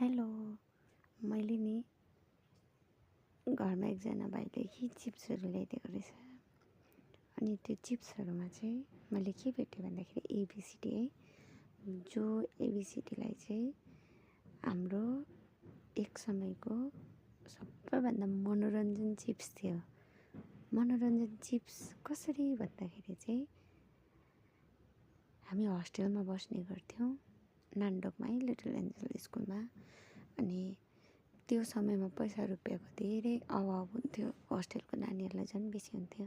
Hello, मैले नि घरमा एकजना भाइले चिप्सहरू ल्याइदिएको रहेछ। अनि त्यो चिप्सहरूमा चाहिँ मैले के भेटेँ भन्दाखेरि एबिसिडी है, जो एबिसिडीलाई चाहिँ हाम्रो एक समयको सबैभन्दा मनोरञ्जन चिप्स थियो। मनोरञ्जन चिप्स कसरी भन्दाखेरि चाहिँ हामी हस्टेलमा बस्ने गर्थ्यौँ, नानडोकमा है, लिटल एन्जल स्कुलमा। अनि त्यो समयमा पैसा रुपियाँको धेरै अभाव हुन्थ्यो, हस्टेलको नानीहरूलाई झन् बेसी हुन्थ्यो।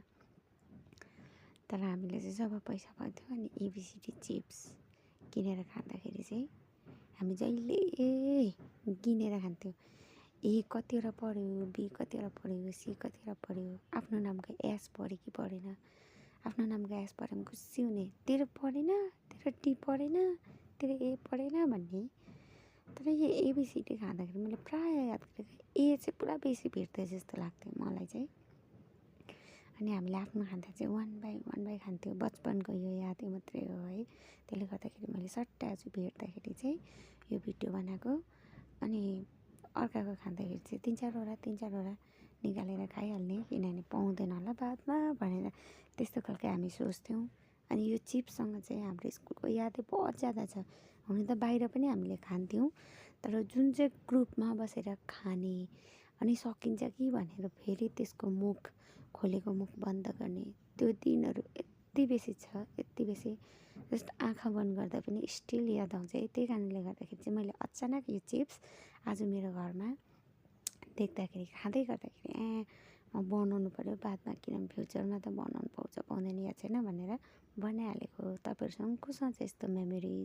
तर हामीले चाहिँ जब पैसा पाउँथ्यौँ अनि एबिसिडी चिप्स किनेर खाँदाखेरि चाहिँ हामी जहिले गिनेर खान्थ्यौँ। ए कतिवटा पढ्यो, बी कतिवटा पढ्यो, सी कतिवटा पढ्यो, आफ्नो नामको एस पढ्यो कि पढेन, आफ्नो नामको एस पढ्यो भने खुसी हुने, तेरो पढेन, तेरो टी पढेन, तेरो ए पढेन भन्ने। तर यो एबिसिडी खाँदाखेरि मैले प्रायः याद गरेको ए चाहिँ पुरा बेसी भेट्दै जस्तो लाग्थ्यो मलाई चाहिँ। अनि हामीले आफ्नो खाँदा चाहिँ वान बाई खान्थ्यौँ। बचपनको यो यादै मात्रै हो है। त्यसले गर्दाखेरि मैले सट्ट आज भेट्दाखेरि चाहिँ यो भिडियो बनाएको। अनि अर्काको खाँदाखेरि चाहिँ तिन चारवटा निकालेर खाइहाल्ने, किनभने पाउँदैन होला बादमा भनेर त्यस्तो खालको हामी सोच्थ्यौँ। अनि यो चिप्ससँग चाहिँ हाम्रो स्कुलको यादै बहुत ज्यादा छ। हुन त बाहिर पनि हामीले खान्थ्यौँ, तर जुन चाहिँ ग्रुपमा बसेर खाने अनि सकिन्छ कि भनेर फेरि त्यसको मुख खोलेको मुख बन्द गर्ने, त्यो दिनहरू यति बेसी छ, यति बेसी जस्तो आँखा बन्द गर्दा पनि स्टिल याद आउँछ है। त्यही कारणले गर्दाखेरि चाहिँ मैले अचानक यो चिप्स आज मेरो घरमा देख्दाखेरि खाँदै गर्दाखेरि बनाउनु पऱ्यो बादमा, किनभने फ्युचरमा त बनाउनु पाउँछ पाउँदैन याद छैन भनेर बनाइहालेको। तपाईँहरूसँग कोसँग छ यस्तो मेमोरी?